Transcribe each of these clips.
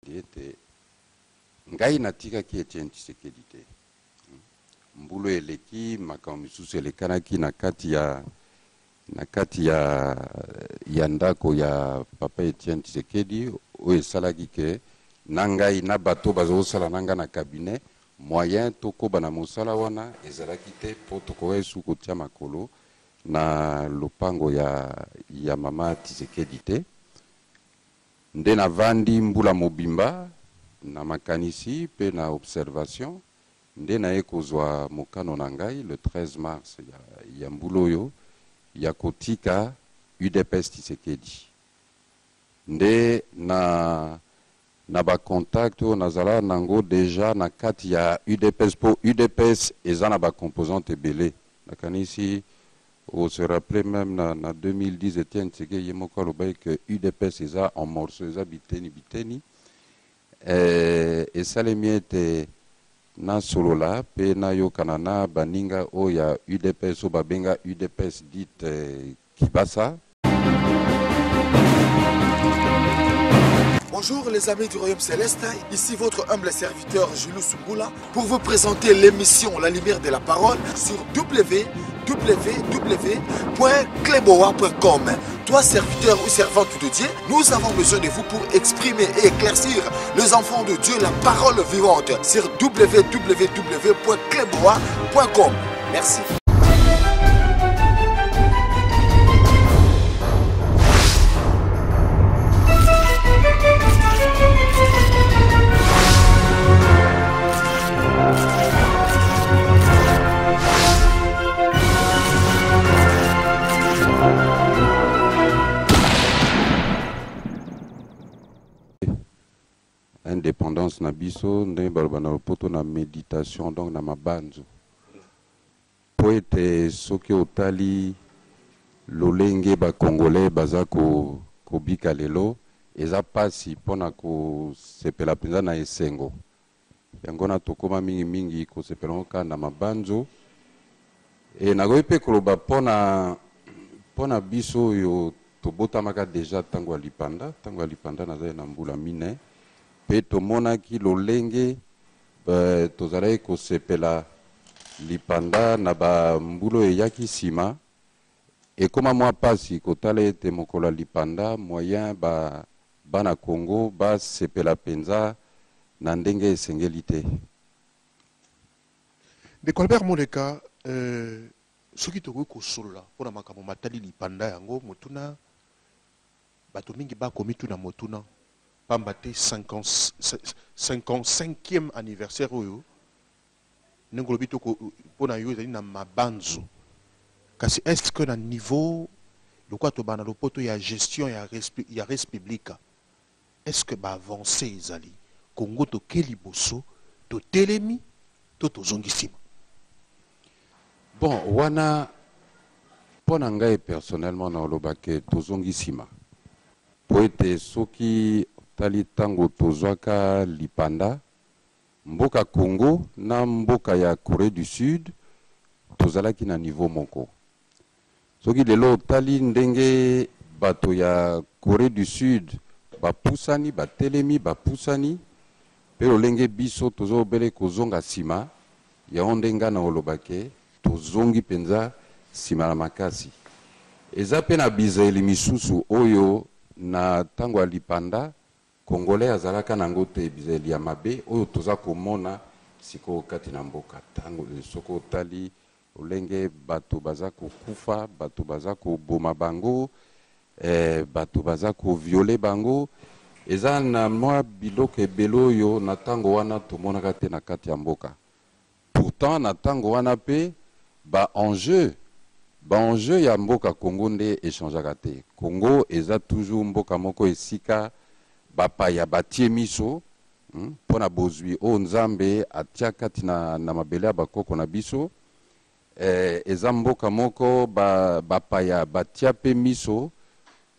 Ete ngai natikaki Etienne Tshisekedi te. Mbula eleki, makambo misusu elekanaki na kati ya na kati ya ya ndako ya papa Etienne Tshisekedi oyo esalaki ke na ngai na bato baza kosala na ngai na cabinet, moyen tokoba na mosala wana ezalaki te mpo tokokaki lisusu kotia makolo na lopango ya ya mama Tshisekedi te. Nde navandi mbula mobimba na makanisi mpe na observation, nde naye kozwa mokano na ngai le 13 mars ya ya mbula oyo ya kotika udps Tshisekedi. Nde na na ba contacts oyo nazala nango dejà na kati ya udps mpo udps eza na ba composantes ebele, nakanisi O se rappeler meme na na 2010 Etienne Tshisekedi ye moko alobaki que udps eza en morceaux, eza biteni biteni. Eh, esalemi ete nasolola pe nayokana na baninga oyo ya udps oyo babenga udps dite Kibasa. Bonjour les amis du Royaume Céleste, ici votre humble serviteur Jules Sumbula pour vous présenter l'émission La Lumière de la Parole sur www.cleboa.com. Toi serviteur ou servante de Dieu, nous avons besoin de vous pour exprimer et éclaircir les enfants de Dieu la parole vivante sur www.cleboa.com. Merci. Independance na biso ndenge baloba na lopoto na meditation, donc na mabanzo. Mpo ete soki otali lolenge ba congolais baza kobika lelo, eza pasi mpo na kosepela mpenza na esengo. Yango wana tokoma mingi mingi kosepela yango kaka na mabanzo. Et nakoki mpe koloba mpo na mpo na biso oyo tobotamaka dejà tango ya lipanda, tango ya lipanda nazali na mbula mine, mpe tomonaki lolenge tozalaki kosepela lipanda na ba mbula oyo eyaki sima. Ekoma mwa pasi kotala ete mokolo ya lipanda moyen ba bana Congo basepela penza na ndenge esengeli te. Ndeko Albert Moleka, soki tokoki kosolola mpo na makambo matali lipanda yango, motuna bato mingi bakomituna motuna, pamba te 55e anniversaire oyo, ndenge olobi to mpo na yo ezali na mabanzo, kasi est ce que na niveau lokola tobanda lopoto ya gestion ya ya res publica, est ce que ba avancees ezali? Congo toke liboso, totelemi to tozongi sima? Bon, wana mpo na ngai personnellement nakoloba que tozongi sima. Mpo ete soki otali tango tozwaka lipanda, mboka Congo na mboka ya Coree du Sud tozalaki na niveau moko. Soki lelo otali ndenge bato ya Coree du Sud bapusani, batelemi, bapusani, mpe lolenge biso tozo obele kozonga sima, yango nde ngai nakoloba ke tozongi penza sima na makasi. Eza mpe na bizaleli misusu oyo na tango ya lipanda, Congolais azalaka na yango te, bizaleli ya mabe oyo toza komona sikoyo kati na mboka. Tango soki otali lolenge bato baza kokufa, bato baza koboma bango, bato baza ko violer bango, eza na mwa biloko ebele oyo na tango wana tomonaka te na kati ya mboka. Pourtant na tango wana pe ba enjeux, ba enjeux ya mboka Congo nde e changeaka te. Congo eza toujours mboka moko esika bapaya batie miso mpo na bozwi oyo Nzambe atia kati na na mabele ya bakoko na biso. Eza mboka moko ba bapaya batia pe miso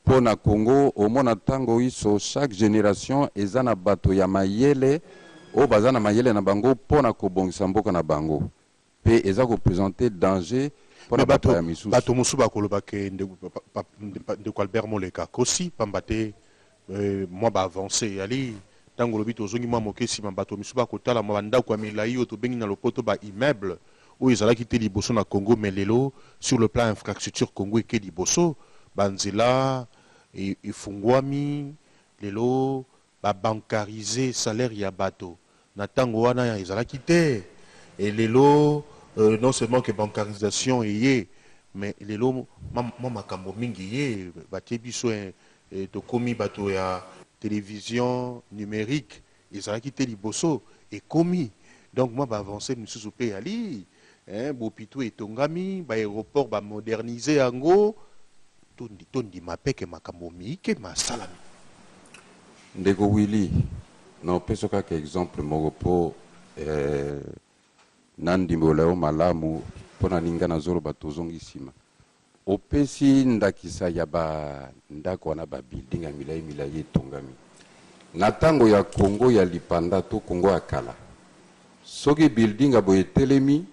mpo na Congo. Omona tango inso chaque generation eza na bato ya mayele oyo baza na mayele na bango mpo na kobongisa mboka na bango pe eza ko presenter danger mpo na Mais bato, bapaya misusu. bato mosusu bakoloba ke ndeko Albert Moleka akosi, pamba te mwa ba avancees eyali Ntango olobi tozongi mwa moke nsima, bato misusu bakotala mwa bandako ya milai oyo tobengi na lopoto ba immeuble oyo ezalaki te liboso na Congo, mais lelo sur le plan infrastructure Congo eke liboso, banzela efungwami, lelo ba bancariser salaire ya bato, na ntango wana ezalaki te. Et lelo non seulement que bancarisation eye, mais lelo mwa makambo mingi ye batie biso, tokomi bato ya télévision numérique, ezalaki te liboso, ekomi. Donc mwa baavancé misusu mpe yali, hein, bopito etongami, baaéroport bamoderniser yango. Tondima mpe ke makambo miike masalami. Ndeko Willi, napesa kaka exemple moko mpo nandimbola yo malamu mpo na ninga nazoloba tozongi nsima. Opesi ndakisa ya bandako wana, babuilding ya milai milai etongami na ntango ya Kongo ya lipanda to Kongo ya kala. Soki building ya boye etelemi,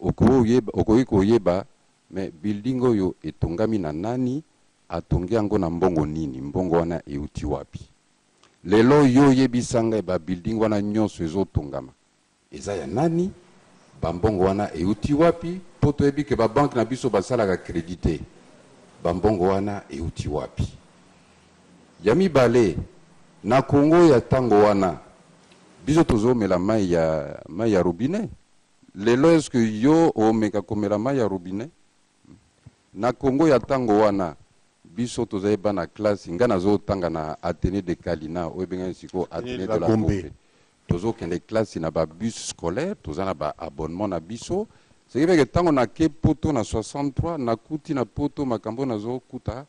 okoki koyeba me building oyo etongami na nani, atongi yango na mbongo nini, mbongo wana euti wapi. Lelo yo oyebisa ngai, babuilding wana nyonso ezotongama eza ya nani, bambongo wana euti wapi? Mpo toyebi ke babanke na biso basalaka crédit te. Bambongo wana euti wapi? Ya mibale, na Kongo ya ntango wana, biso tozomela mai ya robinet. Lelo eske yo omeka komela mai ya robinet? Na Kongo ya ntango wana, biso tozali bana classe, ngai nazotanga na Athénée de Kalina oyo ebengani sikoyo Athénée de la Gombe. Tozokende classe na babus scolaire, toza na baabonnement na biso. Ce qui fait que ntango nake Poto na 63, nakuti na Poto makambo nazokuta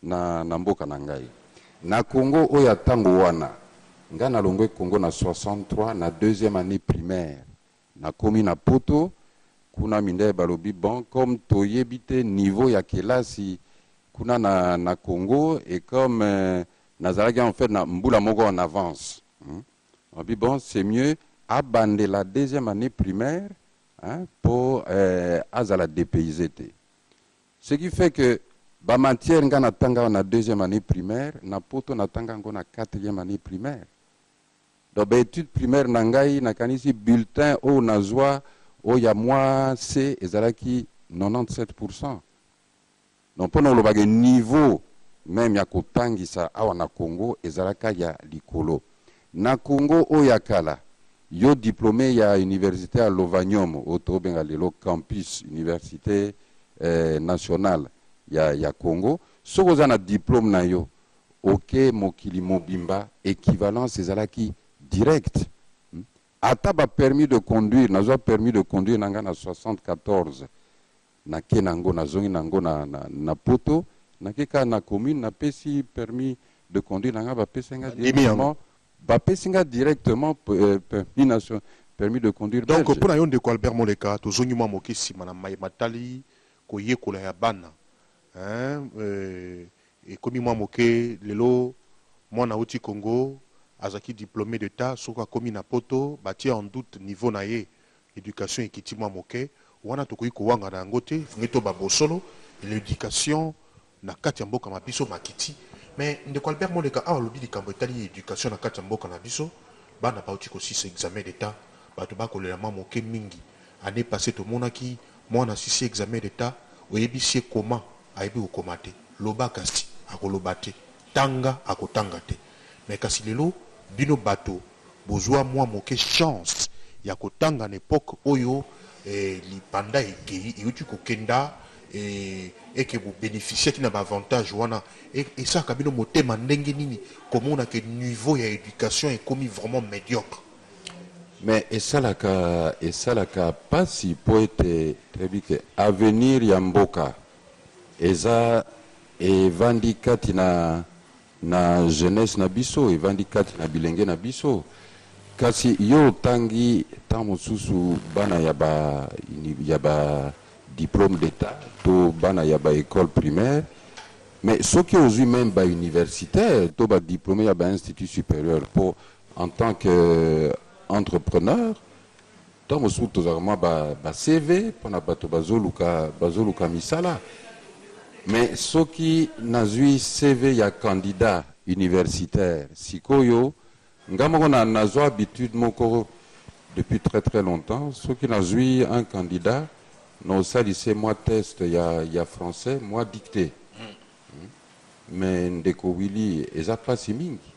na mboka na ngai na Congo oyo ya ntango wana. Ngai nalongwe Congo na 63, na deuxième année primaire nakomi na Poto. Kuna mindele balobi: bon, comme toyebi te niveau ya kelasi kuna na Congo, et comme nazalaki en fait na mbula moko en avance, Abi bon, c'est mieux abandela deuxième année primaire, hein, pour azala dépaysé te. Ce qui fait que bamatière nga natanga na deuxième année primaire, na Poto natanga yango na quatrième année primaire. Donc baétude primaire na ngai, nakanisi bulletin oyo nazwa oyo ya mwa C ezalaki 97. Donc mpo na olobaka niveau même ya kotangisa awa na Congo ezalaka ya likolo. Na Congo oyo ya kala, yo diplômé ya université ya Lovanium, oyo tobenga lelo campus université nationale ya Congo, soki oza na diplôme na yo, oke mokili mobimba, équivalence ezalaki direct. Ata bapermis de conduire, nazwa permis de conduire na ngai na 74, nake nango, nazongi nango na Poto, nake kaka na commune, napesi permis de conduire na ngai, bapesi nga directement, bapesi nga directement permis de conduire. Donc mpo na yo, ndeko Albert Moleka, tozongi mwa moke nsima na mai matali koyekola ya bana, hein, ekomi mwa moke. Lelo mwana auti Congo azalaki diplômé d'état, soki akomi na Poto, batie en doute niveau na ye, éducation ekiti mwa moke. Wana tokoki kowangana yango te, fungi to babosolo, l'éducation na kati ya mboka na biso makiti. Mais ndeko Albert Moleka, awa alobi likambo etali éducation na kati ya mboka na biso. Bana bauti kosisa examen d'état, bato bakolela mwa moke mingi. Année passée tomonaki mwana asisi examen d'état, oyebisi ye koma, ayebi kokoma te, loba kasi akoloba te, tanga akotanga te. Mais kasi lelo bino bato bozwa mwa moke chance ya kotanga na époque oyo lipanda ekei euti kokenda, eke bobénéficiaki na baavantage wana, esalaka bino motema ndenge nini komona ke niveau ya éducation ekomi vraiment médiocre? Mais esalaka mpasi mpo ete toyebi ke avenir ya mboka eza evandi kati na jeunesse na biso, evandi kati na bilenge na biso. Kasi yo otangi ntango mosusu bana ya ba diplôme d'état to bana ya baécole primaire, mais soki ozwi même bauniversitaire to badiplômé ya bainstitut supérieur, mpo en tant que entrepreneur, ntango mosusu tozalaka mwa ba CV mpona bato bazoluka misala. Mais soki nazwi CV ya candidat universitaire sikoyo, Nga moko na nazwa habitude moko depuis très très longtemps, soki nazwi un candidat, naosalise mwa test ya français, mwa dictée. Mais ndeko Willy, eza mpasi mingi.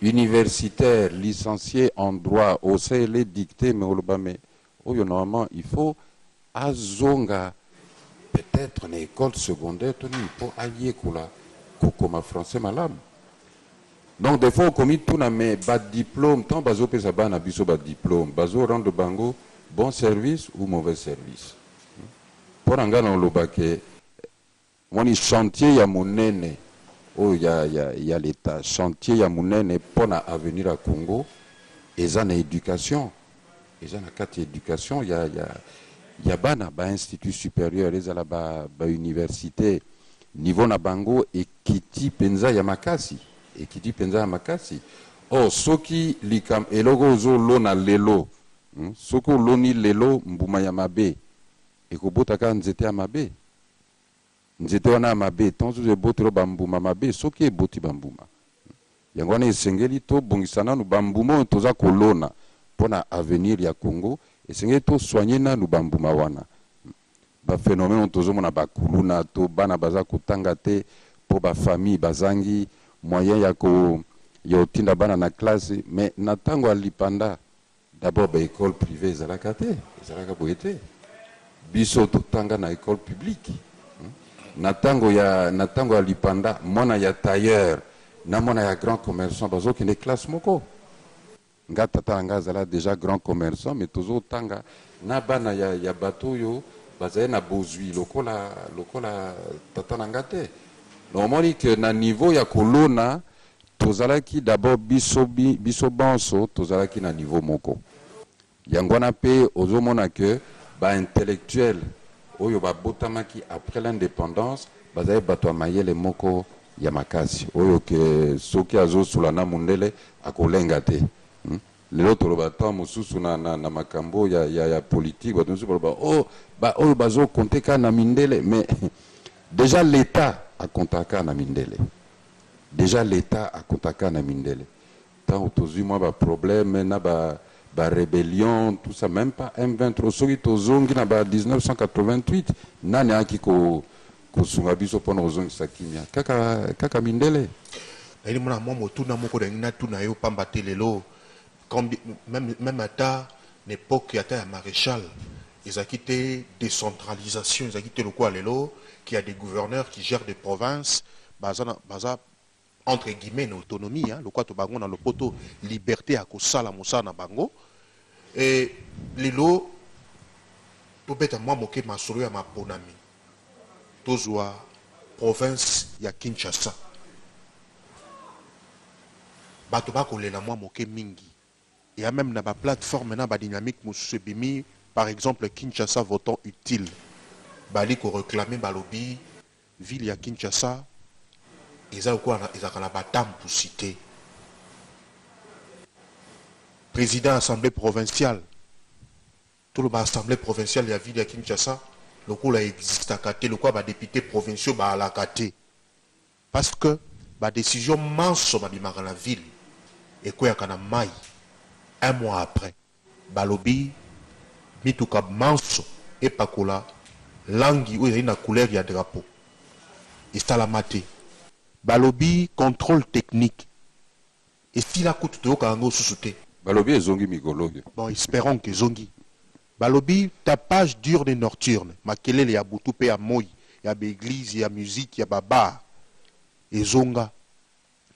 Universitaire, licencié en droit, osele dictée, mais oloba, mais oyo normalement il faut azonga peut-être na école secondaire to nini mpo ayekola kokoma français malamu. Donc des fois okomi tuna, mais badiplôme, ntango bazopesa bana biso badiplôme, bazorendre bango bon service ou mauvais service? Mpo na ngai, na olobake moni chantier ya monene oyo ya l'État, chantier ya monene mpo na avenir ya Congo eza na éducation, eza na kati ya éducation ya bana. Bainstitut supérieur, ezala bauniversité, ba niveau na bango ekiti mpenza ya makasi, ekiti mpenza ya makasi. Or soki likam eloko ozolona lelo, soki oloni lelo mbuma ya mabe, ekobota kaka nzete ya mabe. Nzete wana ya mabe, ntango mosusu eboteli bambuma mabe. Soki eboti bambuma yango wana, esengeli tobongisa nanu bambuma oyo toza kolona mpo na avenir ya Congo. Esengeli tosoigne nanu bambuma wana. Baphénomène oyo tozomona, bakuluna to bana baza kotanga te mpo bafamille bazangi moyen ya kotinda bana na classe. Mais na ntango ya lipanda, d'abord baécole privée ezalaka te, ezalaka boye te. Biso totanga na école publique. Na ntango ya lipanda, mwana ya tailleur na mwana ya grand commerçant bazokende classe moko. Nga, tata na nga azala déjà grand commerçant, mais tozotanga na bana ya bato oyo bazali na bozwi lokola tata na nga te. Omoni ke na niveau ya kolona, tozalaki d'abord biso banso tozalaki na niveau moko. Yango wana mpe ozomona ke baintellectuel oyo babotamaki après l'indépendance bazali bato ya mayele moko ya makasi, oyo ke soki azosula na mundele, akolenga te, Lelo toloba ntango mosusu na makambo ya politique, bato mosusu baloba: "Oh, ba, oyo bazokonte kaka na mindele." Mais déjà l'État akontaka kaka na mindele, déjà l'État akontaka na mindele. Ntango tozwi mwa baproblème na ba barébellion, tout ça, même pas M23, soki tozongi na ba 1988, nani ayaki kosunga biso mpona kozongisa kimia? Kaka mindele. Nayeli mona mwa motuna moko ndenge natuna yo, pamba te lelo, même ata na époque ata ya maréchal, ezalaki te décentralisation, ezalaki te lokola lelo qu'il y a des gouverneurs qui gèrent des provinces, baza entre guillemets na autonomie, hein, lokola to bango na lopoto liberté ya kosala mosala na bango. E lelo tobeta mwa moke masolo ya maponami. Tozwa province ya Kinshasa, bato bakolela mwa moke mingi. Eya même na baplateforme na badynamique mosusu ebimi, par exemple Kinshasa Votant Utile, bali koréclame, balobi ville ya Kinshasa eza lokola ezalaka na batampusi te. Président assemblée provinciale, toloba assemblée provinciale ya ville ya Kinshasa lokola existaka te, lokola badéputé provinciaux baalaka te, parce que badécision manso babimaka na ville ekweyaka na mai un mois après. Balobi mituka manso epakola langi oyo ezali na couleur ya drapeau, esalama te. Balobi contrôle technique esila kutu, toyoka yango susu te. Balobi ezongi mikolo oyo. Bon, espérons que ezongi. Balobi tapage diurne et nocturne, makelele ya butu mpe ya moi, ya baeglize, ya musique, ya babar ezonga.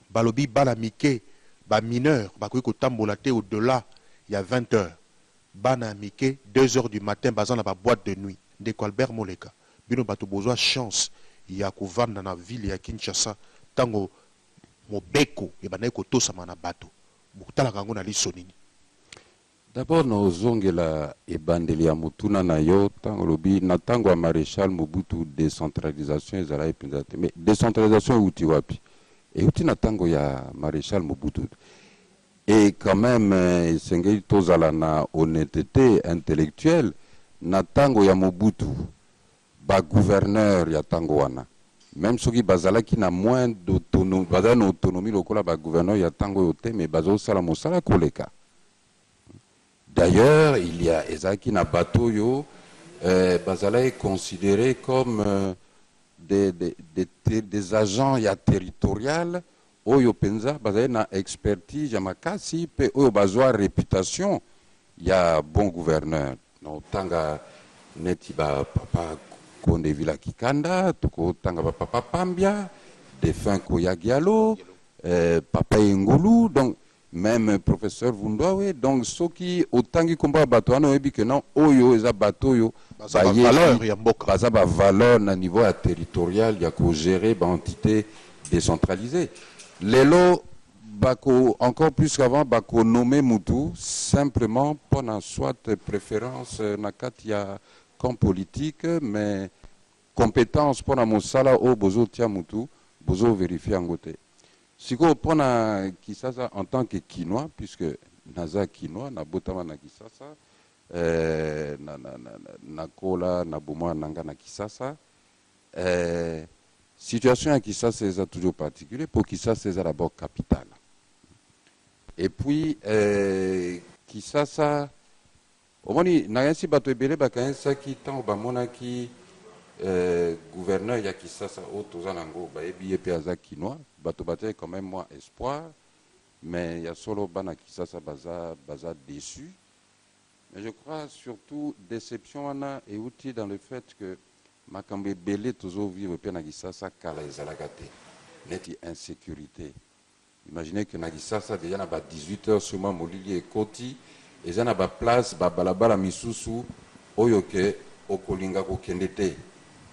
Balobi bana mike, bamineur bakoki kotambola te au-delà ya 20 heures. Bana ya mike, 2 heures du matin baza na baboîte de nuit. Ndeko Albert Moleka, bino bato bozwa chance ya kovanda na ville ya Kinshasa ntango mobeko ebandaki kotosama na bato, botalaka yango na liso nini? D'abord, naozongela ebandeli ya motuna na yo, ntango olobi na ntango ya maréchal Mobutu décentralisation ezalaki mpenza te. Mais décentralisation euti wapi? Euti na ntango ya maréchal Mobutu. Et quand même esengeli tozala na honnêteté intellectuelle. Na ntango ya Mobutu, bagouverneur ya ntango wana Même soki bazalaki na moins d'autonomie, baza na autonomie lokola bagouverneur ya ntango oyo te, mais bazosala mosala koleka. D'ailleurs, il y a ezalaki na bato oyo bazalaki considéré comme des agents ya territorial oyo mpenza bazali na expertise ya makasi mpe oyo bazwa réputation ya bon gouverneur. Na otanga neti bapapa Konde Vila Kikanda, tokotanga bapapa Pambia, défunt Koya Gialo, papa Engulu, donc même professeur Vundwawe. Donc soki otangi nkombo ya bato wana, oyebi ke non, oyo eza bato oyo baza bavaleur ya mboka. Baza bavaleur na niveau ya territorial ya kogérer baentité décentralisée. Lelo bako encore plus qu'avant bakonommer mutu simplement mpona soit préférence na kati ya camp politique, mais compétence mpona mosala oyo bozotia mutu, bozovérifier yango te. Sikoyo mpona Kisasa, en tant que Kinois, puisque naza Kinois, nabotama na Kisasa, nakola na bomwana na nga na Kisasa, situation ya Kisasa eza toujours particulier, mpo Kisasa eza d'abord capitale. Et puis Kisasa, omoni, nayesi bato ebele bakanisaki ntango bamonaki gouverneur ya Kisasa oyo toza nango, bayebi ye mpe aza Kinois, bato batiaki quand même mwa espoir. Mais ya solo, bana Kisasa baza déçus. Mais je crois surtout déception wana euti dans le fait que makambo ebele tozovivre mpe na Kisasa kala ezalaka te, neti insécurité. Imaginez que na Kisasa déjà na ba 18 heures seulement molili ekoti, eza na baplace, babalabala misusu oyo ke okolinga kokende te,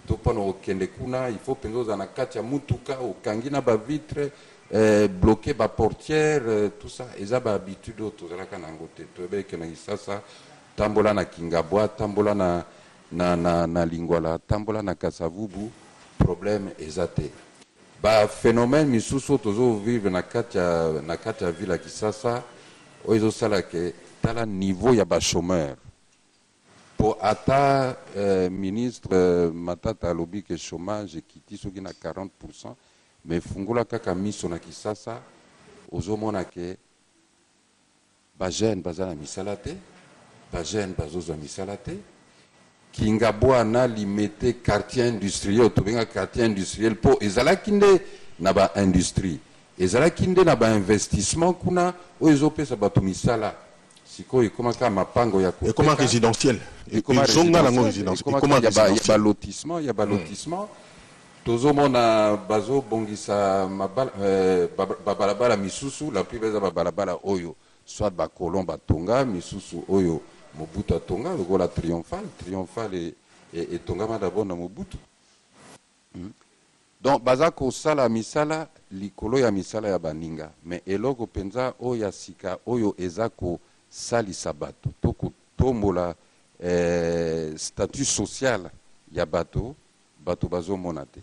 to mpona kokende kuna il faut mpenza ozala na kati ya mutuka, okangi na bavitre, bloqué baportière, tout ça eza bahabitude oyo tozalaka na yango te. Toyebeke na Kisasa, tambola na Kingabwa, tambola na Lingwala, tambola na Kasavubu, problème eza te. Baphénomène misusu oyo tozovivre na kati ya ville ya Kisasa oyo ezosala ke tala niveau ya bachômeur, mpo ata ministre Matata alobi ke chômage ekiti soki na 40, mais fungola kaka miso na Kisasa, ozomona ke bajeune baza na misala te, bajeune bazozwa misala te. Kingabwa na Limete, quartier industriel, tobenga quartier industriel mpo ezalaki nde na baindustrie, ezalaki nde na bainvestissement kuna oyo ezopesa bato misala. Sikoyo ekoma kaka mapango ya ekoma résidentiel, ezonga nango résidentiel. Ekoma ya balotissement, ya balotissement. Tozomona bazobongisa babalabala misusu, la plupart eza babalabala oyo soit bacolon batonga, misusu oyo Mobutu atonga, lokola Triomphal. Triomphal etongama d'abord na Mobutu. Donc baza kosala misala likolo ya misala ya baninga, mais eloko mpenza oyo ya sika oyo eza kosalisa bato to kotombola statut social ya bato, bato bazomona te.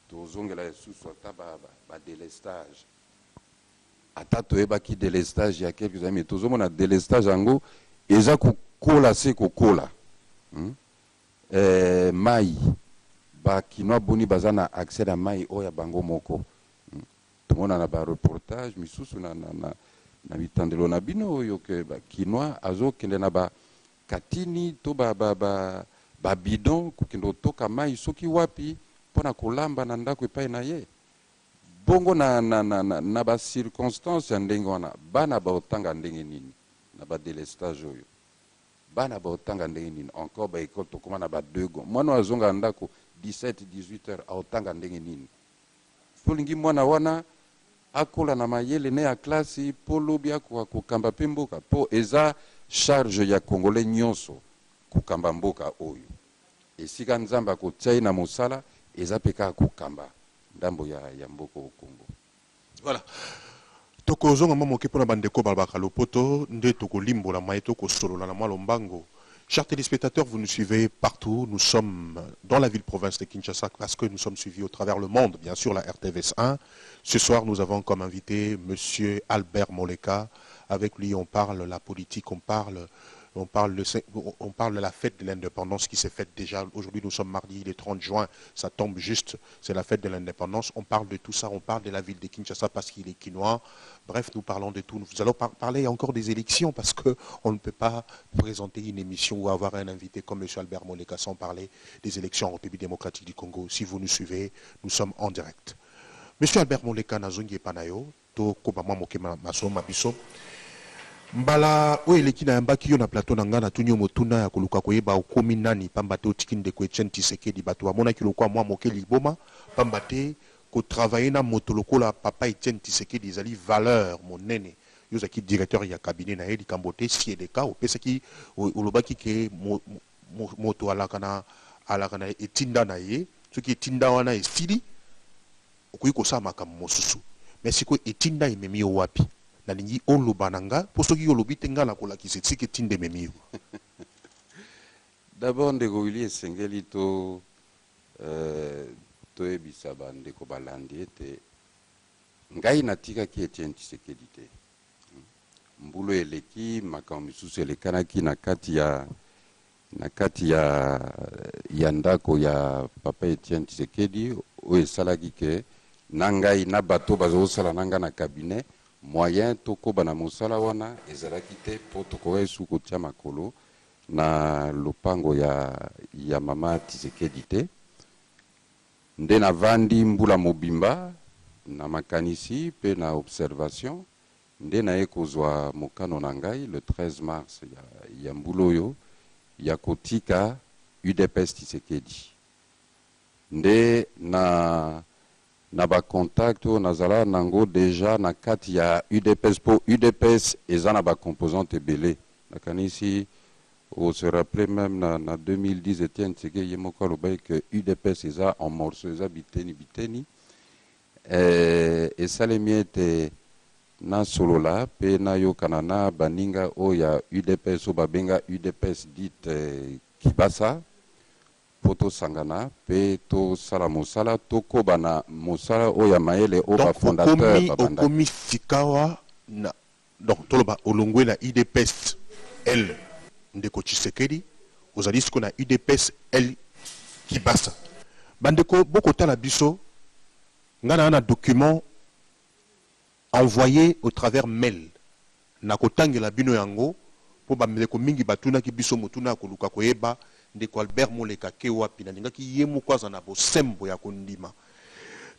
Tozongela lisusu ata badélestage, ata toyebaki délestage ya quelques années, mais tozomona délestage yango eza kokola se kokola. Mai, bakinois boni baza na accès na mai oyo ya bango moko? Tomona na bareportage misusu na bitandelo na bino oyo ke bakinois azokende na bakatini to babidon kokende kotoka mai soki wapi mpo na kolamba na ndako epai na ye. Bongo na bacirconstance ya ndenge wana, bana baotanga ndenge nini na badélestage oyo? Bana baotanga ndenge nini? Encore baekole tokóma na ba deux, mwana oyo azonga na ndako 17 18 heures aotanga ndenge nini? Tolingi mwana wana akola na mayele ne ya klasi mpo lobi akoka kokamba mpe mboka, mpo eza charge ya Congolais nyonso kokamba mboka oyo. Esika Nzambe akotia ye na mosala eza mpe kaka kokamba ndambo ya mboka o Congo. Voilà, tokozonga mwa moke mpona bandeko balobaka lopoto nde tokolimbola maye tokosolola na mwa lombango. Chers téléspectateurs, vous nous suivez partout. Nous sommes dans la ville-province de Kinshasa parce que nous sommes suivis au travers le monde, bien sûr, la RTVS 1. Ce soir, nous avons comme invité Monsieur Albert Moleka. Avec lui, on parle la politique, on parle On parle de la fête de l'indépendance qui s'est faite déjà. Aujourd'hui, nous sommes mardi, le 30 juin, ça tombe juste, c'est la fête de l'indépendance. On parle de tout ça, on parle de la ville de Kinshasa parce qu'il est quinois. Bref, nous parlons de tout. Nous allons parler encore des élections parce qu'on ne peut pas présenter une émission ou avoir un invité comme M. Albert Moleka sans parler des élections en République démocratique du Congo. Si vous nous suivez, nous sommes en direct. M. Albert Moleka nazongi epa na yo, tokoba mwa moke masolo ma biso. Mbala oyo eleki nayambaki yo na plateau na ngai, natuni yo motuna ya koluka koyeba okomi nani, pamba te otiki ndeko Etienne Tshisekedi. Bato bamonaki lokola mwa moke liboma, pamba te kotravailler na moto lokola papa Etienne Tshisekedi ezali valeur monene. Yo ozalaki directeur ya cabinet na ye, likambo te si eleka opesaki, olobaki ke moto alaka na etinda na ye, soki etinda wana esili okoki kosala makambo mosusu. Mais sikoyo etinda ememi yo wapi? Nalingi oloba na nga, mpo soki olobi te, nga nakolakisa esika etinda ememi yo. D'abord, ndeko Willy, esengeli to toyebisa bandeko balandi ete ngai natikaki Etienne Tshisekedi te. Mbula eleki, makambo misusu elekanaki na kati ya ndako ya papa Etienne Tshisekedi oyo esalaki ke na ngai na bato bazosala na ngai na cabinet, moyen tokoba na mosala wana ezalaki te, mpo tokoka esu kotia makolo na lopango ya mama Tshisekedi te. Nde navandi mbula mobimba na makanisi mpe na observation, nde naye kozwa mokano na ngai le 13 mars ya mbula oyo ya kotika UDPS Tshisekedi. Nde na bacontact oyo nazala nango déjà na kati ya UDPS, mpo UDPS eza na bacomposante ebele. Nakanisi se rappeler même na 2010, Etienne Tshisekedi ye moko alobaki ke UDPS eza en morceau, eza biteni biteni. Esalemi ete nasolola mpe nayokana na baninga oyo ya UDPS oyo babenga UDPS dite Kibasa, mpo tosangana mpe tosala mosala, tokoba na mosala oyo ya mayele oyo bafondateur babandaki. Okomi sikawa na, donc toloba olongwe na UDPS L ndeko Tshisekedi, ozali sikoyo na UDPS L Kibasa. Bandeko bokotala biso, ngai na document envoyé au travers mail, nakotangela bino yango, mpo bandeko mingi batunaki biso motuna ya koluka koyeba ndeko Albert Moleka ke wapi. Nalingaki ye moko aza na bosembo ya kondima.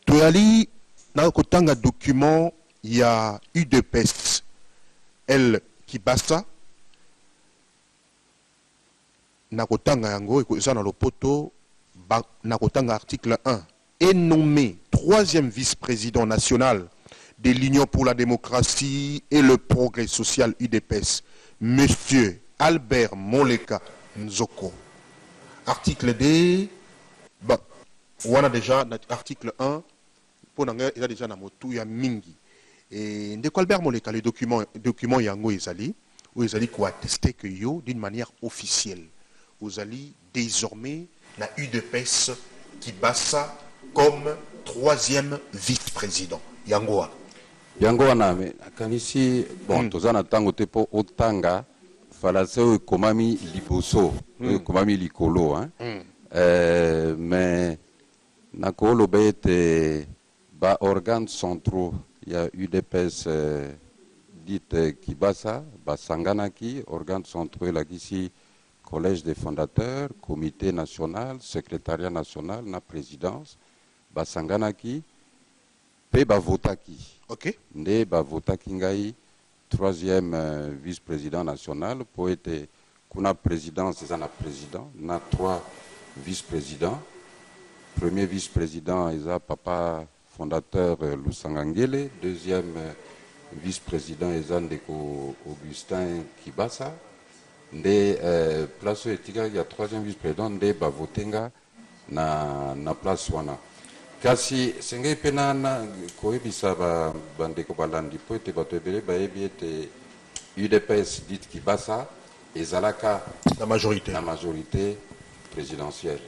Toyali na kotanga document ya UDPS L Kibasa, na kotanga yango, eza na lopoto. Na kotanga article 1: est nommé troisième vice-président national de l'Union pour la démocratie et le progrès social UDPS, Monsieur Albert Moleka Nzoko. Article 2, bon, on a déjà article 1, pour il a déjà na motuya mingi. Et ndeko Albert Moleka, le document yango ezali, où ezali ko attester que yo, d'une manière officielle, vous allez désormais na UDPS Kibasa comme troisième vice-président. Yango wana. Yango wana, me nakanisi bon, toza na ntango te mpo otanga falase oyo ekomami liboso, oyo ekomami likolo, hein? Mais nakoloba ete baorganes centraux ya UDPS dite Kibasa basanganaki. Organes centraux elakisi collège des fondateurs, comité national, secrétariat national na présidence. Basanganaki mpe bavotaki. Nde bavotaki ngai troisième vice-président national, mpo ete kuna présidence eza na président na trois vice-présidents. Premier vice-président eza papa fondateur Lusanga Ngele, deuxième vice-président eza ndeko Augustin Kibasa. Nde place oyo etikaki ya troisième vice-président, nde bavote nga na place wana. Kasi sengeli mpe na koyebisa bandeko balandi, mpo ete bato ebele bayebi ete UDPS dite Kibasa ezalaka la majorité, na majorité présidentielle.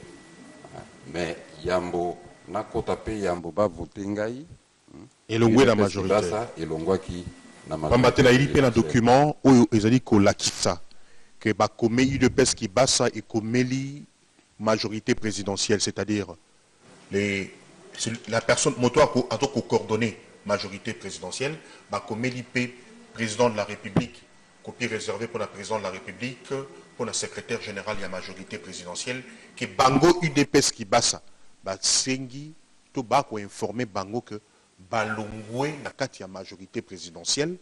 Mais yambo nakota mpe yambo bavote ngai, elongwe na majorité. Kibasa elongwaki na Pamba te nayeli mpe na document oyo ezali kolakisa Que bakome UDPS Kibasa ekomeli majorité présidentielle, c'est-à-dire les, la personne moto ato coordonner majorité présidentielle, bakomeli mpe président de la République, copie réservée pour la président de la République, pour la secrétaire général ya majorité présidentielle, que bango UDPS Kibasa basengi to bakoinforme bango que balongwe na kati ya majorité présidentielle,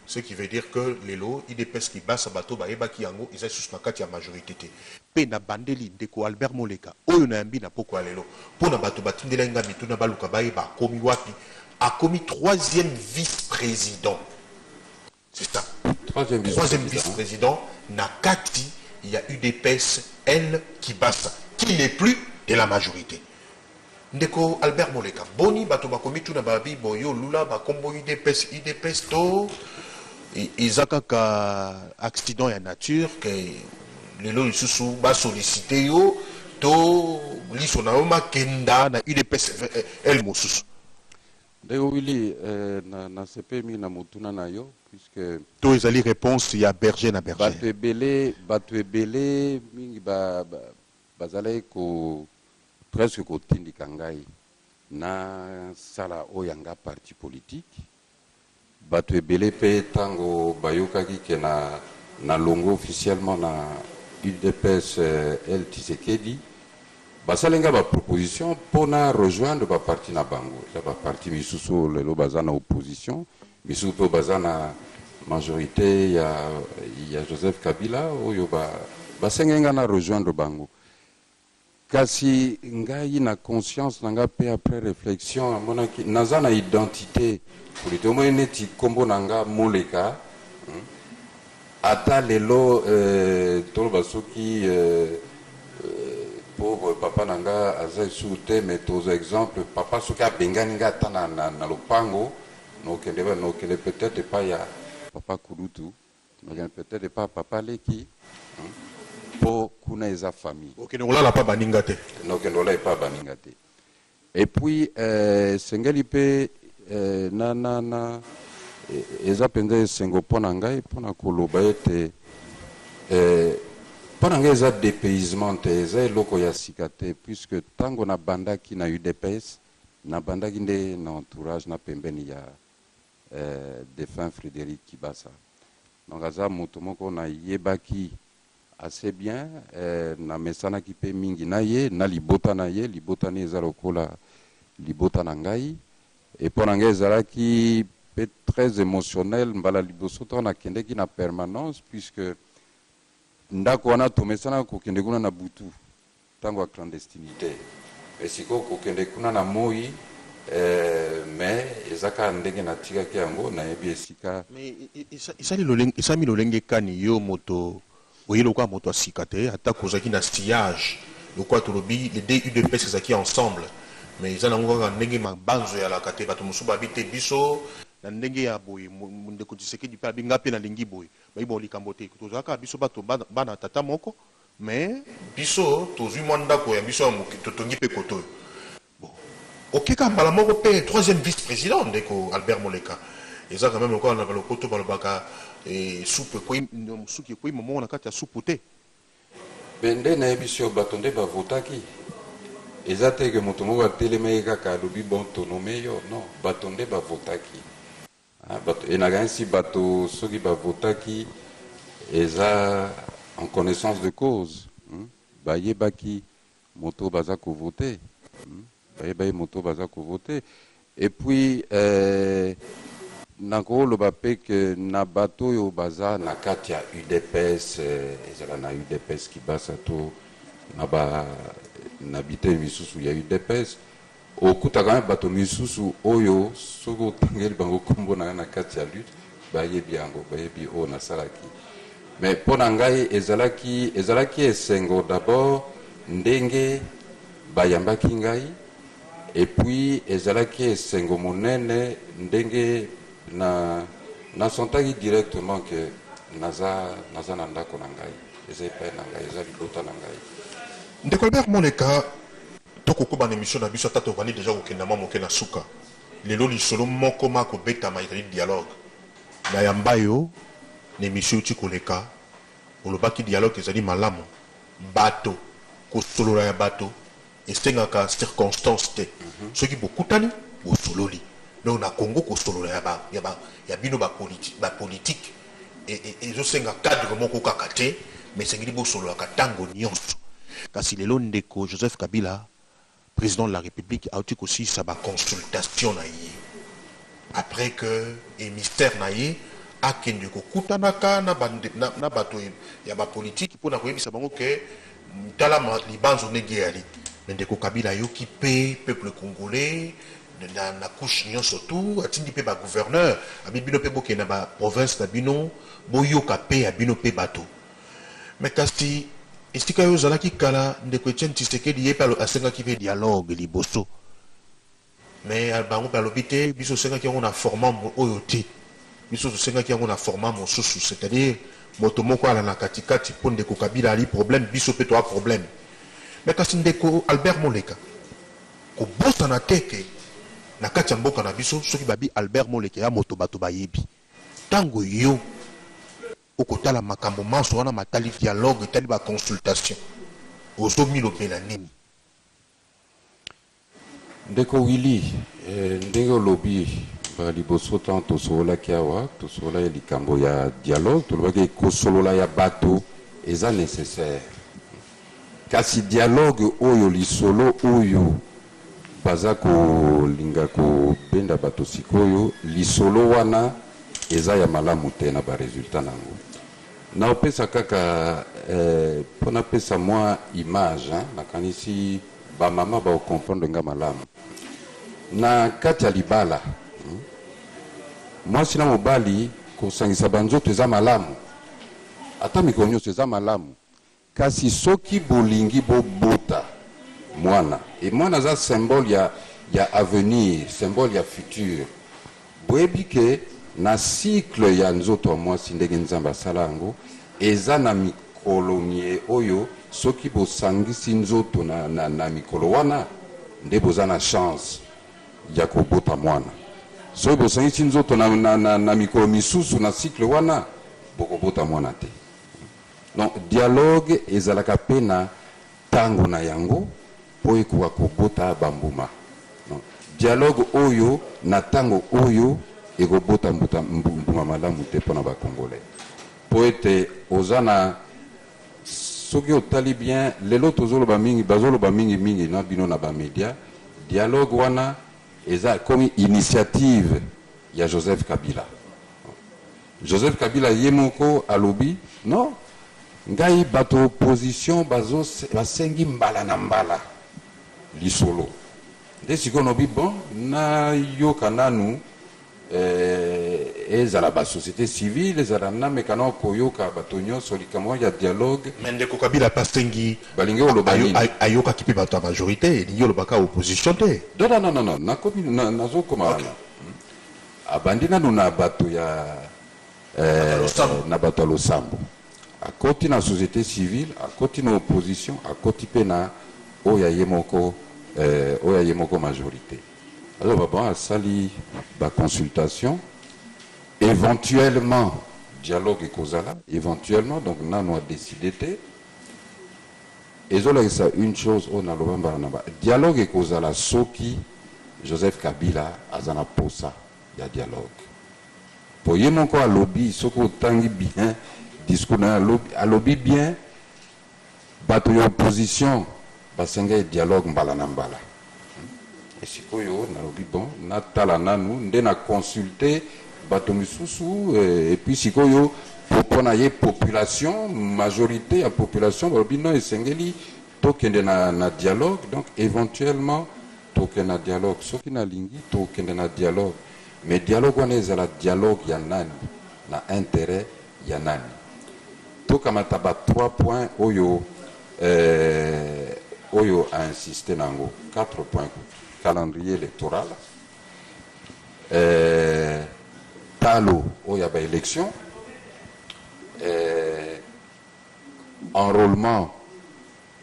ce qui veut dire que lelo UDPS Kibasa, bato bayebaki yango, eza lisusu na kati ya majorité te. Mpe na bandeli, ndeko Albert Moleka oyo nayambi na poko ya lelo, mpo na bato batindelaki nga mituna, baluka bayeba akomi wapi. Akomi troisième vice-président, c'est ça? Troisième. Troisième vice-président na kati ya UDPS L Kibasa, qui n'est plus de la majorité. Ndeko Albert Moleka, boni bato bakomi tuna babi boyo lula bakombo UDPS, UDPS to eza kaka accident ya nature ke lelo lisusu basollicite yo to liso na yo makenda na UDPS L mosusu? Ndeko Willi, nasepeli mingi na motuna na yo, puisque to ezali réponse ya berger na berger. Bato ebele mingi bazalaki ko presque kotindika ngai nasala oyo yanga parti politique. Bato ebele mpe, ntango bayokaki ke na nalongwe officiellement na UDPS L Tshisekedi, basali nga baproposition mpona rejoindre baparti na bango. Eza baparti misusu oyo lelo baza na opposition, misusu mpe baza na majorité ya Joseph Kabila, oyo basengeli nga na rejoindre bango. Kasi ngai, na conscience na nga mpe après réflexion, amonaki naza na identité politique. Omoni neti nkombo na nga Moleka, Ata lelo toloba soki pauvre papa na nga aza lisusu te, mais tozwa exemple papa, soki abengani nga ata na lopango, nokende peut-être epai ya papa kulutu, nokende peut-être epai ya papa leki, mpo kuna eza famille. Okende kolala mpa baninga te. Nokende kolala epai baninga te. Et puis esengeli mpe na eza mpenza esengo mpo na ngai mpona koloba ete mpo na ngai eza dépaysement te, eza eloko ya sika te, puisque ntango nabandaki na UDPS, nabandaki nde na entourage, na pembeni ya défunt Frédéric Kibasa. Donc aza moto moko nayebaki assez bien, namesanaki mpe mingi na ye, na libota na ye. Libota na ye eza lokola libota na ngai. E mpo na ngai ezalaki mpe très émotionnel mbala liboso ntango nakendeki na permanence, puisque ndako wana tomesanaka kokende kuna na butu ntango ya clandestinité, mais sikoyo kokende kuna na moi, mais eza kaka ndenge natikaki yango, nayebi esika. Mais esali lolenge kani yo moto oye lokola moto ya sika te, atako ozalaki na sillage, lokola tolobi les deux UDPS ezalaki ensemble, mais eza nango kaka ndenge mabanzo eyalaka te. Bato mosusu babi te, biso na ndenge ya boye, ndeko Tshisekedi mpe abi nga mpe nalingi boye, bayi bon likambo te, tozalaka biso bato bana tata moko, mais biso tozwi mwa ndako ya biso ya moke, totongi mpe koto oyo. Bon, okeka mbala moko mpe troisième vice président. Ndeko Albert Moleka, eza quand même lokola na balokoto balobaka supu ekwei, suki ekwei momongo na kati ya supu te. Mpe nde nayebi so bato nde bavotaki. Eza te ke moto moko atelemaki kaka, alobi: "Bon, tonome yo." Non, bato nde bavotaki. Ah, bato enakanisi, bato soki bavotaki, eza en connaissance de cause, Bayebaki moto baza kovote, Bayebaki moto baza kovote. Et puis nakoloba mpe ke na bato oyo baza na kati ya UDPS, ezala na UDPS Kibasa to na biteni misusu ya UDPS, okutaka me bato misusu oyo soki otangeli bango nkombo na ngai na kati ya lutte, bayebi yango, bayebi oyo nasalaki. Mais mpo na ngai ezalaki esengo d'abord ndenge bayambaki ngai, et puis ezalaki esengo monene ndenge na nasentaki directement ke naza na ndako na ngai, eza epai na ngai, eza libota na ngai. Ndeko Albert Moleka, tokokoba na émission na biso, ata tovandi déjà kokenda mwa moke na suka. Lelo lisolo moko ma kobetama ezali dialogue. Na yamba yo na émission euti koleka. Olobaki dialogue ezali malamu. Bato, kosolola ya bato esengaka circonstance te. Soki bokutani, bosololi. Donc na Congo kosolola ya ba ya ba ya bino ba politique ba politique ezosenga cadre moko kaka te, mais esengeli bosololaka tango nyonso. Kasi lelo ndeko Joseph Kabila, président de la République, auti kosilisa ba consultation na ye après que émissaire na ye akende kokutanaka na, ba, na, na bato ya bapolitike mpona koyebisa bango ke tala libanzo ndenge eyali. Me ndeko Kabila ayoki mpe peuple congolais na couche nyonso tu, atindi mpe bagouverneur, abi bino mpe bokende na baprovince na bino, boyoka mpe ya bino mpe bato. Me kasi esika oyo ozalaki kala, ndeko Etienne Tshisekedi, ye mpe asengaki mpe dialogue liboso, me bango mpe alobi te, biso tosengaki yango na format oyo te, biso tosengaki yango na format mosusu, c'est-à-dire moto moko ala na katikati, mpo ndeko Kabila ali problème, biso mpe toa problème. Me kasi ndeko Albert Moleka, kobosana te ke na kati ya mboka na biso, soki babi Albert Moleka ya moto bato bayebi. Ntango yo okotala makambo manso wana matali dialogue, etali baconsultation, ozomilobela nini? Ndeko Willy, ndenge olobi, mbala liboso ntango tosololaki awa, tosololaki likambo ya dialogue, tolobaki kosolola ya bato eza nécessaire, kasi dialogue oyo, lisolo oyo baza kolinga kobenda bato sikoyo, lisolo wana eza ya malamu te na baresultat nango. Naopesa kaka mpo napesa mwa image, hein, nakanisi bamama bakokomprendre nga malamu. Na kati ya libala, mwasi na mobali kosangisa banzoto eza malamu, ata mikolo nyonso eza malamu, kasi soki bolingi bobota mwana, e mwana aza symbole ya avenir, symbole ya futur, boyebi ke na cycle ya nzoto ya mwasi, ndenge Nzambe asala yango, eza na mikolo mie oyo soki bosangisi nzoto na mikolo wana nde boza na chance ya kobota mwana. Soki bosangisi nzoto na mikolo misusu na cycle wana, bokobota mwana te. Donc dialogue ezalaka mpe na ntango na yango mpo ekoka kobota bambuma. Donc dialogue oyo na ntango oyo ekobota mbuma malamu te mpona bacongolais, mpo ete oza na, soki otali bien lelo, tozoloba mingi, bazoloba mingi mingi na bino na bamédia, dialogue wana eza komi initiative ya Joseph Kabila. Joseph Kabila ye moko alobi: non, ngai bato opposition basengi mbala na mbala lisolo, nde sikoyo nobi bon, nayoka nanu, ezala basociété civile, ezala nameka na koyoka bato nyonso likambo ya dialogue. Me ndeko Kabila mpe asengi. Balingi oloba nini? Ayokaki mpe bato ya majorité, elingi olobaka opposition te. Non, non, non, non, nakomi nazokoma wana. Abandi nanu na bato ya na bato ya losambo, akoti na société civile, akoti na opposition, akoti mpe na oyo ya ye moko, oyo ya ye moko majorité. Alors bon, asali baconsultation, éventuellement dialogue ekozala, éventuellement. Donc nano adécide te. Ezolakisa une chose oyo naloba mbala na ba dialogue ekozala soki Joseph Kabila aza na posa ya dialogue, po ye moko alobi, soki otangi bien discours na ye, alobi bien, bato ya opposition basengai dialogue mbala na mbala. Sikoyo nalobi bon, natala nanu nde na consulte bato misusu, et puis sikoyo mpo na ye population, majorité ya population balobi non, esengeli tokende na dialogue. Donc éventuellement tokende na dialogue. Soki nalingi tokende na dialogue, mais dialogue wana ezala dialogue ya nani, na intérêt ya nani? Tokamata ba 3 points oyo ainsiste nango, 4 points: calendrier électoral, talo oyo ya baélection, enrôlement,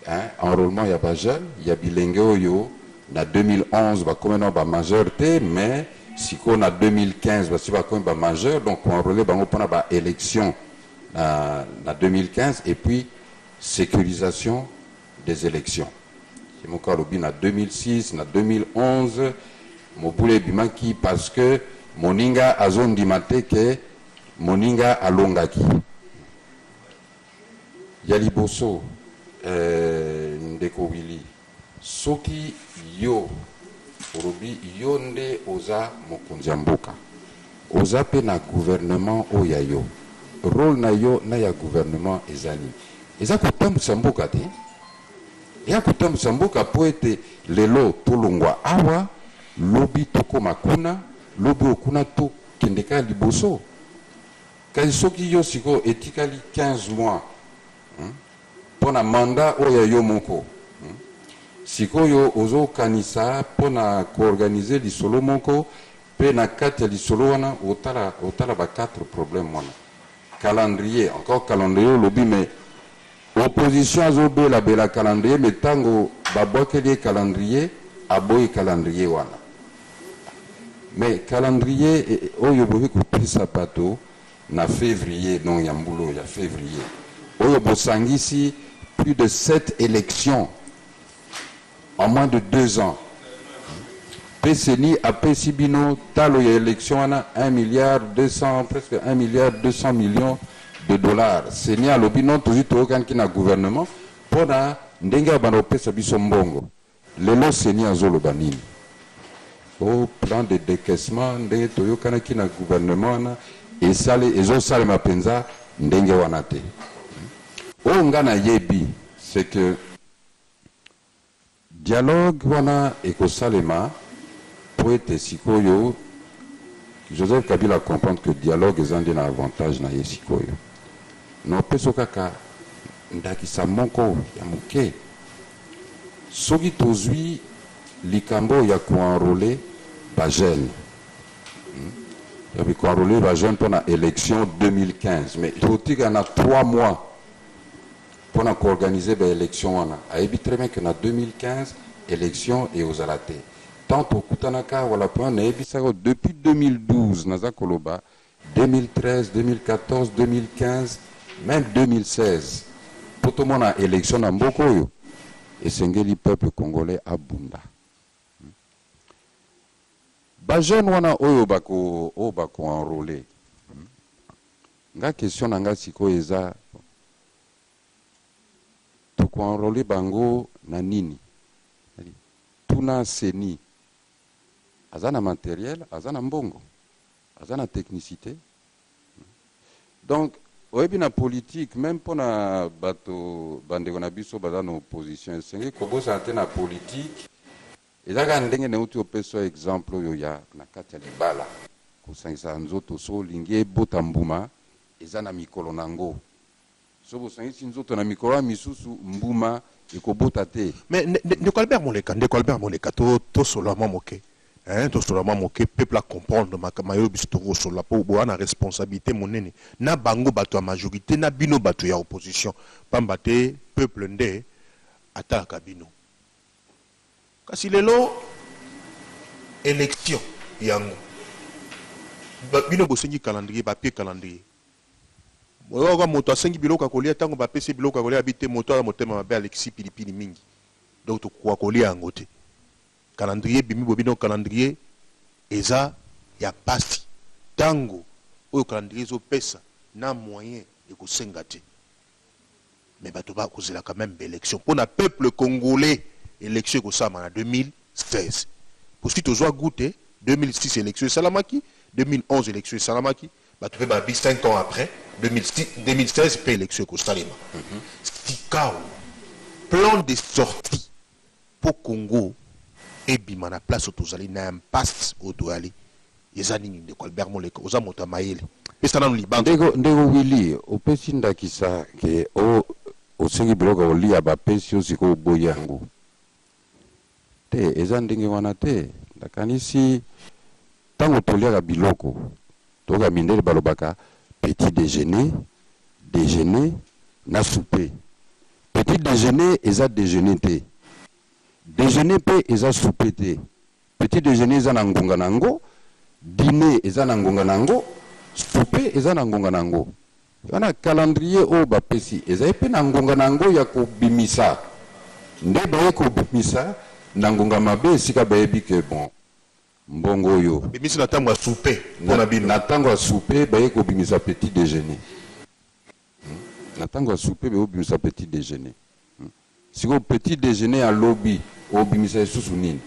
hein, enrôlement ya bajeune, ya bilenge oyo na 2011 bakomi na bamajeur te, mais sikoyo na 2015 basi bakomi bamajeur, donc koenrôle bango mpona baélection. na, na 2015 et puis sécurisation des élections. Ye moko alobi na 2006, na 2011 mobulu ebimaki parce que moninga azondima te ke moninga alongaki. Ya liboso, eh, ndeko Willy, soki yo olobi yo nde oza mokonzi ya mboka, oza pe na gouvernement oyo ya yo, role na yo na ya gouvernement eza nini? Eza kotambwisa mboka te? Eya kotambwisa mboka po ete lelo tolongwa awa, lobi tokoma kuna, lobi oyo kuna tokende kaka liboso. Kasi soki yo sikoyo etikali 15 mois mpo na mandat oyo ya yo moko, sikoyo ozo kanisa mpo na ko organiser lisolo moko mpe na kati ya lisolo wana otala, otala ba quatre problèmes wana. Calendrier, encore calendrier olobi mais opposition azo bela bela calendrier mais tango ba bwakeli ye calendrier aboyi calendrier wana. Mais calendrier oyo bokoki kopesa bato na fevrier, donc ya mbula oyo ya fevrier oyo bosangisi plus de 7 elections en moins de 2 ans, pe CENI apesi bino talo ya election wana 1 milliard 200, presque 1 milliard 200 millions de dollars. CENI alobi non, tozwi toyokanaki na gouvernement pona ndenge abanda kopesa biso mbongo. Lelo CENI azoloba nini? Oh, plan de decaissement ndenge toyokanaki na gouvernement wana esale, ezosalema penza ndenge wana te. Oyo nga nayebi c'est que dialogue wana ekosalema po ete sikoyo Joseph Kabila comprendre que dialogue eza nde na avantage na ye sikoyo. Naopeso kaka ndakisa moko ya moke. Soki tozui likambo oyo ya ko enroler ba jeunes, ya ko enroler ba jeunes pona election 2015, mais totika na 3 mois pona ko organiser ba elections wana. Ayebi très bien que na 2015 election ekozala te. Tant tokutanaka wala point nayebisaka yo depuis 2012 naza koloba 2013, 2014, 2015 meme 2016 po tomona election na mboka oyo esengeli peuple congolais abunda. Ba jeunes wana oyo bako oyo bako enroler, nga question na nga sikoyo eza toko enroler bango na nini? Tuna CENI aza na materiel, aza na mbongo, aza na technicite. Donc oyebi na politique meme pona bato bandeko na biso baza na opposition esengeli kobosana te na politique eza kaka ndenge nauti opesa yo exemple oyo ya na kati ya libala kosangisa nzoto soki olingi ebota mbuma eza na mikolo na yango. Soki bosangisi nzoto na mikolo wana misusu, mbuma ekobota te. Mais ndeko Albert Moleka, ndeko Albert Moleka, to tosolola mwa moke hein, tosolola mwa moke, peuple a comprendre makambo oyo biso tokosolola, po boza na responsabilite monene na bango bato ya majorite na bino bato ya opposition, pamba te peuple nde atalaka bino. Kasi lelo election yango bino bosengi calendrier, ba pie calendrier. Boyoka moto asengi biloko ya kolia, tango bapesi ye biloko ya kolia abi te moto aza motema mabe alekisi pilipili mingi donc tokokoka kolia yango te. Calendrier ebimi boye bino calendrier eza ya pasi tango oyo calendrier ezo pesa na moyen ekosenga te mais bato ba kozela quand meme ba election pona peuple congolais election ekosalama na 2016 po si tozua gout te 2006 election esalamaki 2011 election esalamaki Batu pe babi 5 ans après 2016 pe election ekosalema. Sikawa plan de sortie po Congo ebima na place oyo tozali na impasse oyo toyali eza nini ndeko Albert Moleka oza moto ya mayele pesa nanu libanzo. Ndeko ndeko Willy opesi ndakisa ke o osengi biloko ya kolia bapesi yo sikoyo oboyi yango te eza ndenge wana te nakanisi Tango toliaka biloko, toyoka mindele balobaka petit dejeuner, dejeuner na souper. Petit dejeuner eza dejeuner te, dejeuner pe eza souper te. Petit dejeuner eza na ngonga na yango, diner eza na ngonga na yango, souper eza na ngonga na yango. Wana calendrier oyo bapesi ezali mpe na ngonga na yango ya kobimisa. Nde baye kobimisa na ngonga mabe esika bayebi ke bon, mbongo oyo. Babimisi na tango ya souper mpo na bino. Na tango ya souper baye kobimisa petit dejeuner. Na tango ya souper baye kobimisa petit dejeuner. Sikoyo petit dejeuner ya lobi obimisa lisusu nini?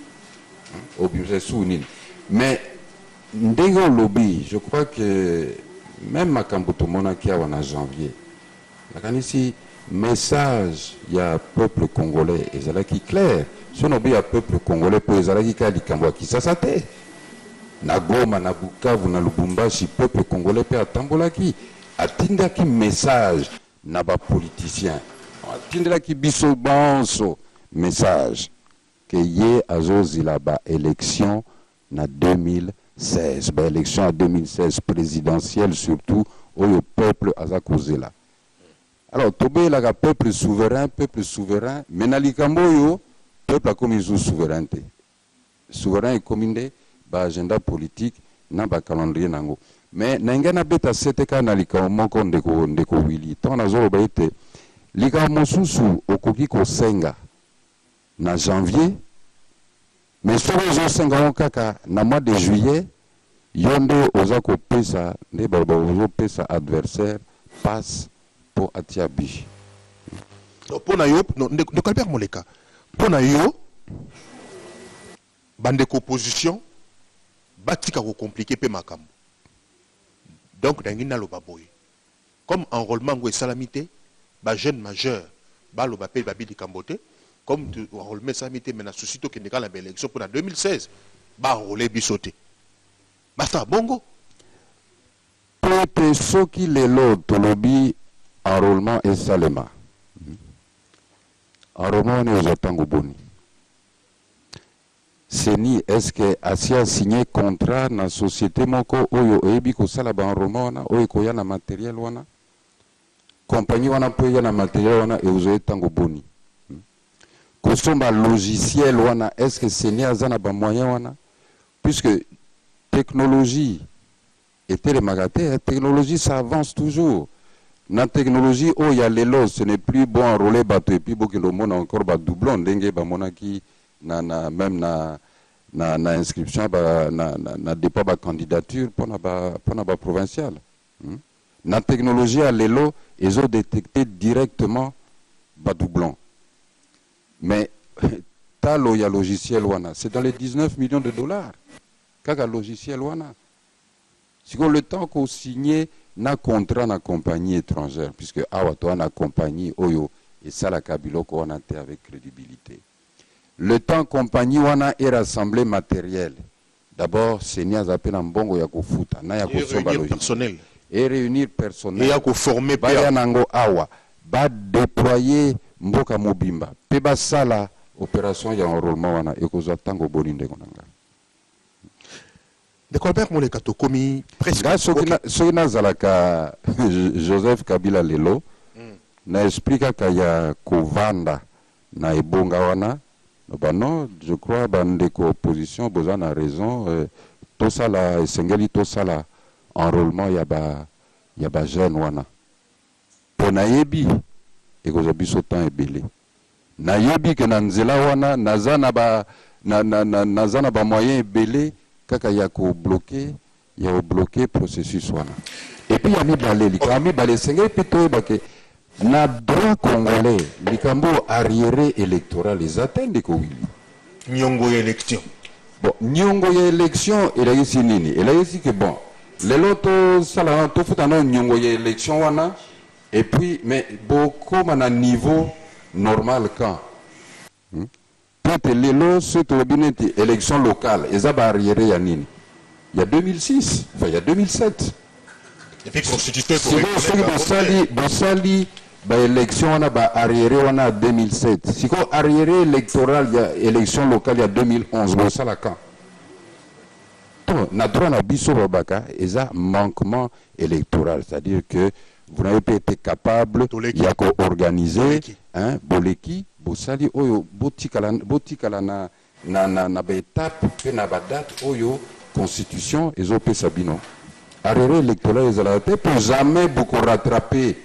Obimisa lisusu nini? Mais ndenge olobi, je crois que meme makambo tomonaki awa na janvier, nakanisi message ya peuple congolais ezalaki clair. Soki nalobi ya peuple congolais po ezalaki kaka likambo ya Kisasa te. Na Goma, na Bukavu, na Lubumbashi, peuple congolais pe atambolaki, atindaki message na ba politiciens. Atindelaki biso banso message que ye azozila ba elections na 2016, ba elections ya 2016 presidentielle surtout oyo peuple aza kozela. Alors tobeyelaka peuple souverain, peuple souverain, mais na likambo oyo peuple akomi lisusu souverain te. Souverain ekomi nde ba agenda politique na ba calendrier na yango. Mais nalingai nabeta sete kaka na likambo moko ndeko, ndeko Willy, tango nazoloba ete likambo mosusu okoki kosenga na janvier, mais soki ozosenga yango kaka na mois de juillet, yo nde oza kopesa, nde baloba ozopesa adversaire passe mpo atia but. Donc mpo na yo, ndeko Albert Moleka, mpo na yo bandeko opposition batika ko compliquer mpe makambo. Donc nalingi naloba boye, comme enrôlement yango esalami te, ba jeunes majeurs baloba mpe babi likambo te, comme enrôlement esalami te, mais na souci tokende kaka na ba élections mpo na 2016 ba enrôler biso te, basala bongo. Mpo ete soki lelo tolobi enrôlement esalema, enrôlement wana ekozwa tango boni? Ceni est ce que asi a signe contrat na societe moko oyo eyebi kosala ba enrôlement wana oyo ekoya na materiel wana? Compagnie wana mpo eya na materiel wana ekozwa ye tango boni? Kosomba logiciel wana est ce que ceni aza na ba moyens wana? Puisque technologie etelemaka te, technologie ça avance toujours. Na technologie oyo ya lelo ce n'est plus bo enroler bato et puis bokende omona encore ba doublons ndenge bamonaki na, na meme na, na, na inscription ba, na, na, na depot ba candidature pona ba, pona ba provincial. Na technologie ya lelo ezo detecter directement ba doublons. Mais talo ya logiciel wana c'est dans les 19 millions de dollars kaka logiciel wana. Sikoyo le temps ko signer na contrat na compagnie etrangère puisque awa toza na compagnie oyo esalaka biloko wana te avec credibilite. Le temps compagnie wana e rassembler materiel, d'abord ceni aza pe na mbongo ya kofuta na ya kosomba logiciel e reunir personnel baya nango awa ba deployer mboka mobimba pe basala operation ya enrolement wana ekozwa tango boni ndeko na ngai? Ndeko Albert Moleka tokomi presque. Nga soki na soki nazalaka Joseph Kabila lelo na esprit kaka ya kovanda na ebonga wana loba non je crois ba ndeko opposition boza na raison tosala esengeli tosala enrolement ya ba ya ba jeunes wana po nayebi ekozwa biso temps ebele Nayebi que na nzela wana naza na ba na na na naza na ba moyens ebele kaka ya ko bloquer ya ko bloquer processus wana. Et puis ya mibale, likambo ya mibale esengeli mpe toyeba que na droit congolais likambo oyo arriere electoral eza te ndeko Willy. Niongo ya election. Bon, niongo ya election elakisi nini? Elakisi que bon lelo tosala nano tofuta nano niongo ya election wana. Et puis mais bokoma na niveau normal quand? Po ete lelo soki tolobi neti election locale eza ba arriere ya nini? Ya 2006 enfin ya 2007. Et puis constitution eko Sikoyo soki reconnaître bango te. bosali bosali ba election wana ba arriere wana ya 2007 sikoyo arriere electoral ya election locale ya 2011 bosala quand? To na droit na biso balobaka eza manquement electoral c'est à dire que vous n'avez pas ete capable Toleki. ya ko organiser Toleki. hein, boleki bosali oyo botikala botikala na na na na ba etape pe na ba date oyo constitution ezo pesa bino. Arriéré électoral ezalaka te, mpo jamais bokorattraper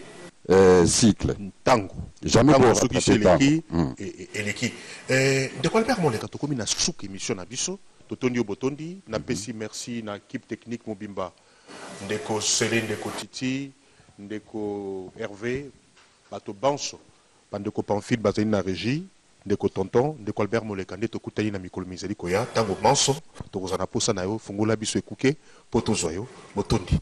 cycle. Ntango Jamais. Ntango soki se bokorattraper. Eleki. Ntango. Eleki. Ndeko Albert Moleka, tokomi na suka émission na biso. Totondi yo, botondi. Napesi merci na équipe technique mobimba, ndeko Sele, ndeko Titi, ndeko Hervé, bato banso, bandeko Pamphile bazali na régie, ndeko Tonton. Ndeko Albert Moleka, nde tokutani na mikolo mizali koya. Ntango manso tokozala na posa na yo, fungola biso ekuke mpo tozwa yo. Botondi.